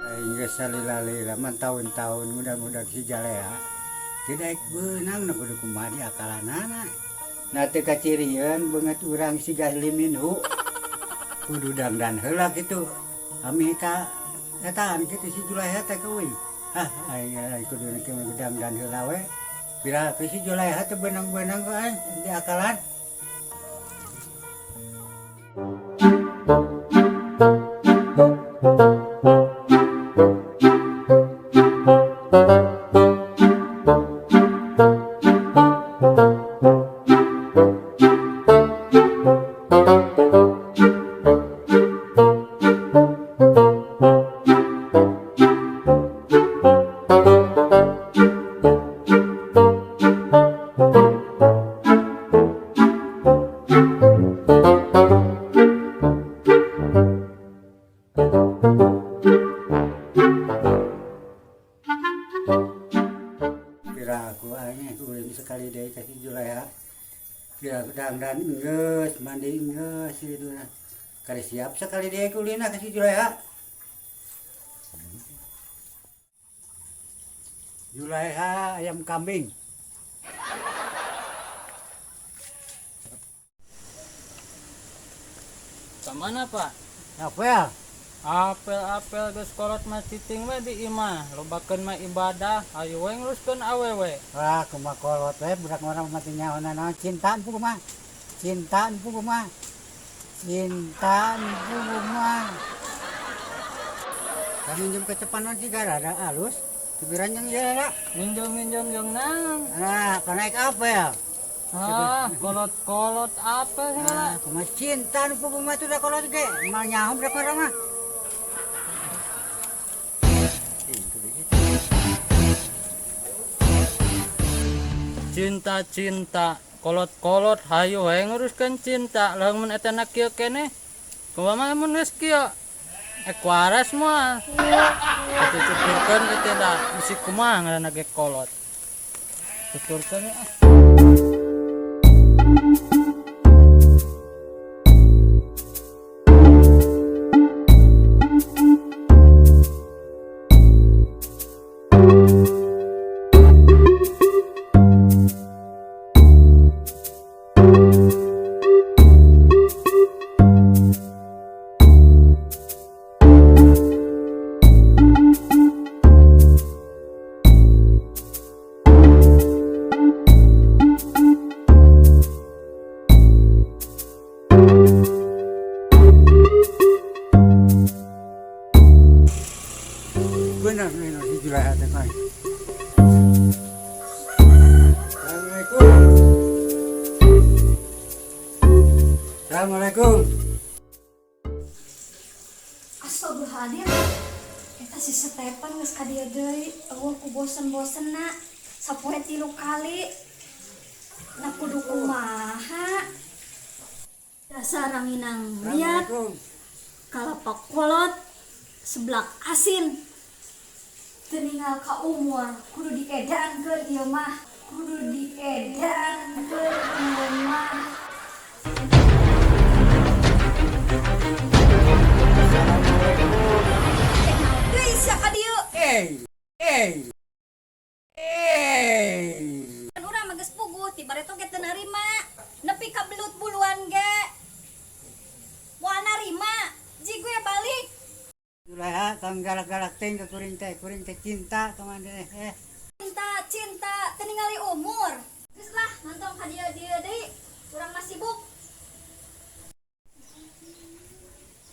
Aing geus salila-lila man tahun-tahun ngudag-ngudag si Jalea teu daek beunang nu kudu kumaha diakalanana. Nah teu kacirieun beungeut urang siga liminhu kudu dangdan heula kitu amih ka etaan kitu si Juleha teh ka euy. Ah aing kudu dangdan heula we pira si Juleha teu beunang-beunang ku aing diakalan. Pira aku aing ulin sekali deui ka si Juleha. Pira aku dangdan enggeus, mandi enggeus kitu nah. Kari siap sekali deui ulina ka si Juleha. Juleha ayam kambing. Kamana Pak? Apel. Apel-apel geus kolot mah cicing we di imah, lobakeun mah ibadah, hayu we nguruskeun awewe. Wah, kumaha kolot we budak urang mah teu nyaho nanaon cintaan puguh mah. Cintaan puguh mah. Cintaan puguh mah. Kang minjem kecepan naon siga rada alus. Pikiran jeung ieu rada. Minjem-minjem jeung naon? Ah, kana naik apel. Ah, kolot-kolot apel segala. Ah, kumaha cinta nu puguh mah tuh da kolot ge. Moal nyaho budak urang mah. Cinta-cinta, kolot-kolot hayu we nguruskeun cinta. Lamun mun eta na kieu keneh, kumaha mah mun geus kieu? Waras moal. Tuturkeun teh da bisi kumaha ngaranna ge kolot. Tuturkeun ah. Benar nih si Juleha teh kain. Assalamualaikum. Assalamualaikum. Astagfirullahaladzim. Eta si Stefan geus ka dieu deui, eueuh ku bosen-bosenna. Sapoe 3 kali. Nah kudu kumaha? Dasar ranginang liat. Assalamualaikum. Kalapa kolot seblak asin. Teu ka umur, kudu diedaankeun ieu mah. Kudu diedaankeun ieu mah. Assalamualaikum. Eh, naon deui sia ka dieu? Eh, eh. Eh. Kan urang mah geus puguh ti bareto ge teu narima. Nepi ka belut buluan ge. Moal narima, jig we balik. Juleha tong galak-galak teuing ka kuring teh cinta ka maneh eh. Cinta, cinta, teu ningali umur. Geus lah, nonton ka dieu dieu deui. Urang mah sibuk.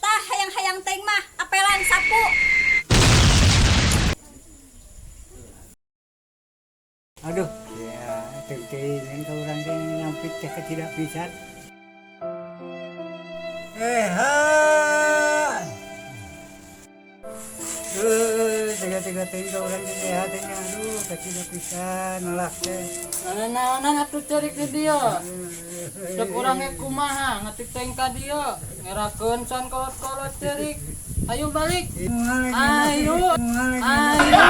Tah hayang-hayang teuing mah apelan sapu. Aduh, ya teuing-teuing ka urang teh nyampik teh ketidak pisan. Eh, ha. Tega teuing ka urang teh teh nya. Aduh, kacida pisan nolak teh. Naonan atuh cerik di dieu. Cek urang ge kumaha ngatik teuing ka dieu. Ngerakeun can kolot-kolot cerik. Ayo balik. Ayo. Ayo.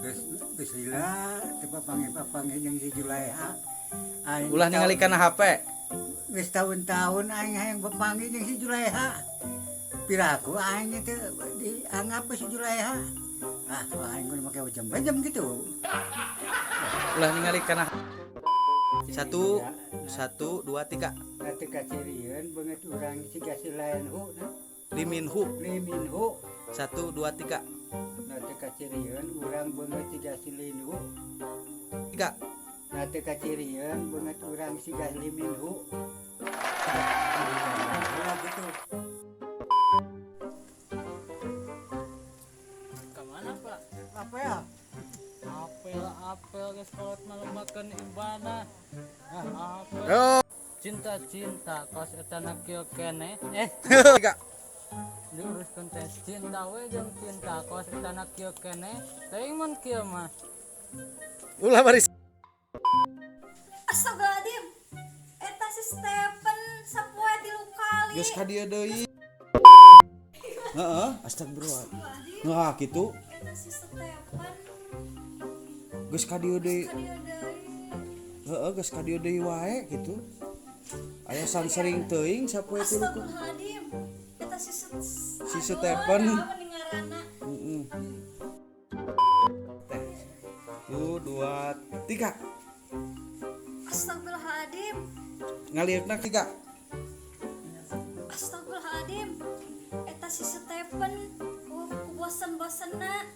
Geus geus lila teu papanggih-papanggih jeung si Juleha. Aing Ulah ningali kana HP. Geus tahun-tahun aing hayang papanggih jeung si Juleha. Piraku aing teh dianggap si Juleha. Ah, aing kudu make jam-jam gitu. Ulah ningali kana satu, satu, dua, tiga. Nah, teu kacirieun beungeut urang siga si lain hu nah. Liminhu. Liminhu. Satu, dua, tiga. Nah, teu kacirieun urang beungeut siga si Linhu. Tiga. Nah, teu kacirieun beungeut urang siga Liminhu. Ulah gitu. Kemana, Pak? Apa ya? Apel apel geus kolot mah lobakeun ibadah. Apel. Oh. Cinta-cinta kos eta na kieu keneh. Eh, Tiga. diuruskeun teh cinta we jeung cinta kos eta na kieu keneh. Teuing mun kieu mah. Ulah baris. Astagfirullahaladzim. Eta si Stephen sapoe tilu kali. Geus ka dieu deui. Heeh, astagfirullah. Nah, kitu. Eta si Stephen Geus ka dieu deui. ka dieu deui. Heeh, geus ka dieu deui wae kitu. Aya sering teuing sapoe tilu. Astagfirullahaladzim. Eta si Si Stephen. Aduh, naon ngaranna? Heeh. Teh. Satu, dua, tiga. Astagfirullahaladzim. Ngalirna tiga. Astagfirullahaladzim. Eta si Stephen ku bosen-bosenna.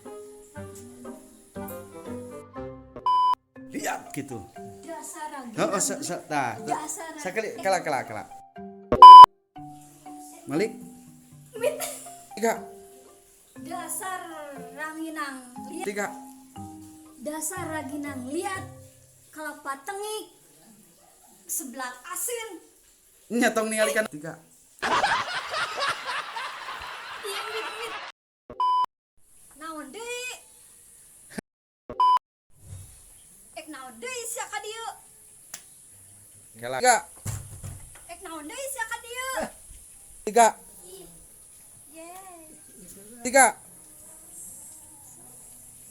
Lihat gitu. Dasar Heeh, sa, sa, tah. Dasar. Sakali kala kala kala. Malik. Tiga, Dasar ranginang liat. tiga. Dasar ranginang liat. Kelapa tengik. Seblak asin. Nya tong ningali kana tiga. Iya, mit, mit. Naon deui? Ek naon deui sia ka dieu? Kala. Tiga, Ek naon deui sia ka dieu? tiga, Ih. Yeay. tiga.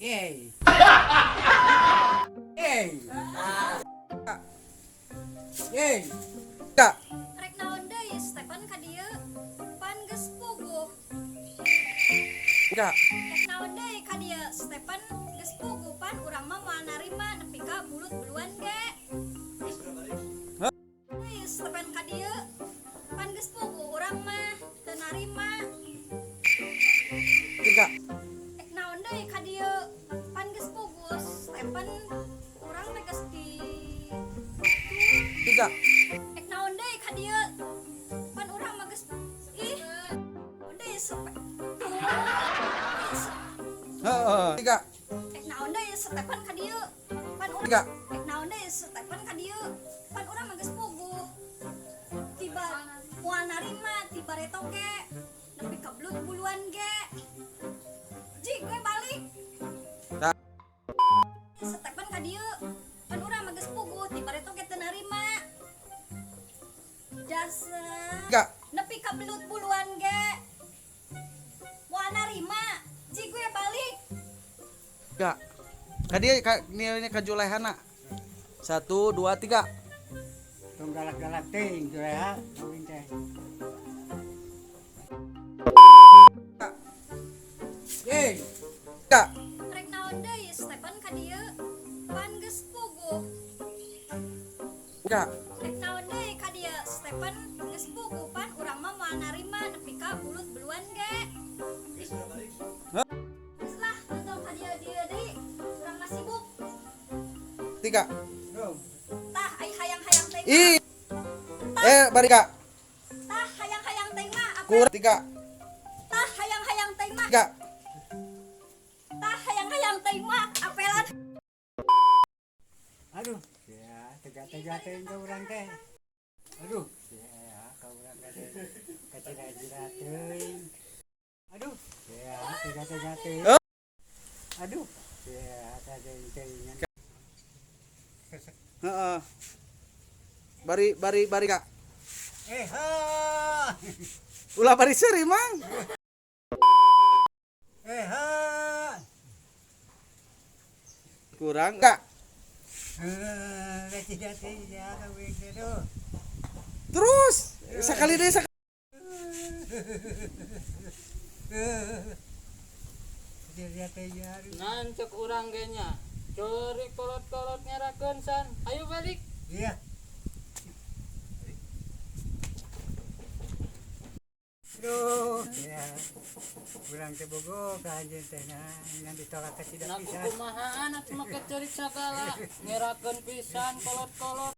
Yeay. Yeay. Yeay. Tiga. Rek naon deui Stephen ka dieu? Pan geus puguh. Tiga. Rek naon deui ka dieu Stephen geus puguh, pan urang mah moal narima nepi ka bulut buluan ge. Hah? Deui Stephen ka dieu pan geus puguh urang mah teu narima. Tiga. Ek naon deui ka dieu pan geus puguh Stephen urang teh geus di Tiga. Ek naon deui ka dieu pan urang mah geus ih naon deui Stephen. Heeh. Tiga. Ek naon deui Stephen ka dieu pan urang Tiga. Ek naon deui Stephen ka dieu pan urang mah geus puguh tiba moal narima tiba reto ge nepi ka belut buluan ge ji gue balik. Tah. Stephen ka dieu pan urang mah geus puguh tiba reto ge teu narima dasar Tiga. nepi ka belut buluan ge moal narima ji gue balik. Tiga. Ka dieu ka nilainya ka Julehana. Satu, dua, tiga. Tong galak-galak teuing Juleha kawin teh. Yeay. Tiga. Rek naon deui Stephen ka dieu pan geus puguh. Tiga. Rek naon deui ka dieu Stephen geus puguh pan urang mah moal narima nepi ka bulut buluan ge. Hah? Geus lah nonton ka dieu dieu deui urang mah sibuk. Tiga. Dong. Tah ai hayang-hayang teh. Ih. Eh, bari tiga. Tah hayang-hayang teh mah apa? Kur tiga. Tah hayang-hayang teh mah. Tiga. Tah hayang-hayang teh mah apelan. Aduh, ya. Tega-tega teuing ka urang teh. Aduh, ya ka urang teh kacira-jira teuing. Aduh, ya tega-tega teuing. Eh. Aduh, ya teuing teuing. Heeh. Bari bari bari Kak. Eh ha. Ulah bari seuri, Mang. Eh ha. Kurang Kak. Eh, kacira teuing ya ka urang teh tuh. Terus sekali deui sekali. Kacira teuing ya. Aduh. Nan cek urang ge nya. Ceurik kolot-kolot ngerakeun san. Ayo balik. Iya. Aduh, ya. Urang teh bogo ka anjeun teh nah, ngan ditolak ka tidak Nah bisa. kumahaan atuh make ceurik sagala. Ngerakeun pisan kolot-kolot.